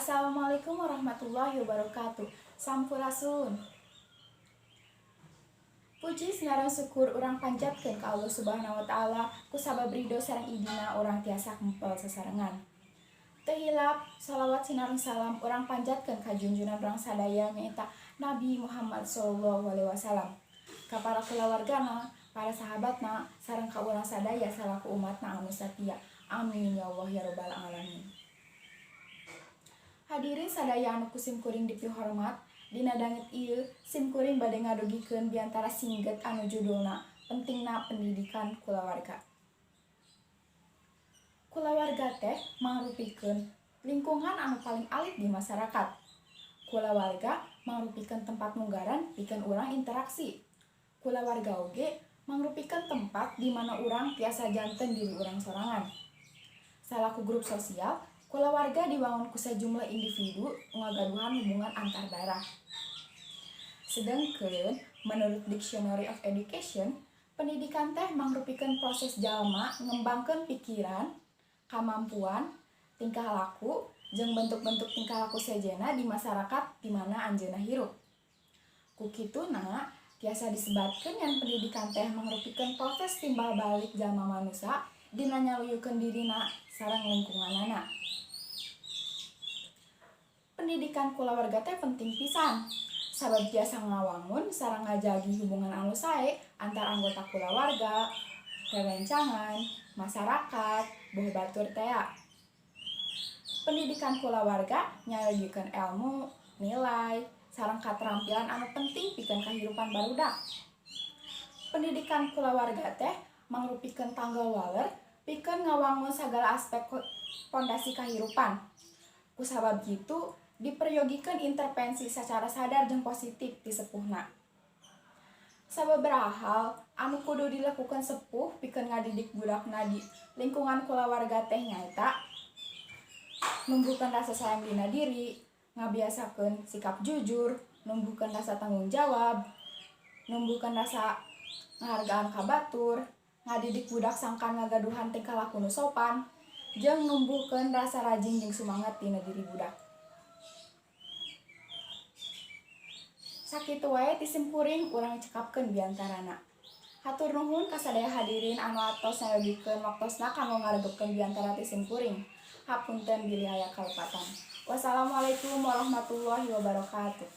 Assalamualaikum warahmatullahi wabarakatuh. Sampurasun. Puji sinareng syukur urang panjatkeun ka Allah Subhanahu wa Taala, kusabab ridho sareng idina urang tiasa kempel sasarengan. Teu hilap sholawat sinareng salam urang panjatkeun ka junjunan urang sadaya, nyaeta Nabi Muhammad sallallahu alaihi wasallam, ka para kulawargana, para sahabatna, sareng ka urang sadaya salaku umatna anu satia. Amin ya Allah ya Rabbal alamin. Hadirin sadaya anu ku simkuring dipihormat, dina danget ieu simkuring bade ngadugikeun biantara singget anu judulna Pentingna Pendidikan Kulawarga. Kulawarga teh mangrupikeun lingkungan anu paling alit di masyarakat. Kulawarga mangrupikeun tempat munggaran pikeun urang interaksi. Kulawarga oge mangrupikeun tempat di mana urang tiasa janten diri urang sorangan. Salaku grup sosial, kulawarga diwangun ku sajumlah individu ngagaduhan hubungan antar darah. Sedengkeun menurut Dictionary of Education, pendidikan teh mangrupikeun proses jalma ngembangkeun pikiran, kamampuan, tingkah laku, jeung bentuk-bentuk tingkah laku sejenna di masyarakat di mana anjeunna hirup. Ku kituna tiasa disebatkeun yen pendidikan teh mangrupikeun proses timbal balik jalma manusa dina nyaluyukeun dirina sareng lingkunganana. Pendidikan kulawarga teh penting pisan, sabab tiasa ngawangun sareng ngajagi hubungan anu sae antar anggota kulawarga, rerencangan, masyarakat, boh batur tea. Pendidikan kulawarga nyayogikeun elmu, nilai, sareng katrampilan anu penting pikeun kahirupan barudak. Pendidikan kulawarga teh mangrupikeun tanggel waler pikeun ngawangun sagala aspek pondasi kahirupan. Kusabab kitu diperyogikeun intervensi sacara sadar jeung positif ti sepuhna. Sababaraha hal anu kudu dilakukan sepuh pikeun ngadidik budakna di lingkungan kulawarga teh nyaeta numbuhkeun rasa sayang dina diri, ngabiasakeun sikap jujur, numbuhkeun rasa tanggung jawab, numbuhkeun rasa ngahargaan ka batur, ngadidik budak sangkan ngagaduhan tingkah laku nu sopan, jeung numbuhkeun rasa rajin jeung sumanget dina diri budak. Sakitu wae ti simkuring, urang cekapkeun biantarana. Hatur nuhun ka sadaya hadirin anu atos nyayogikeun waktosna kanggo ngaregepkeun biantara ti simkuring. Hapunten bilih aya kalepatan. Wassalamualaikum warahmatullahi wabarakatuh.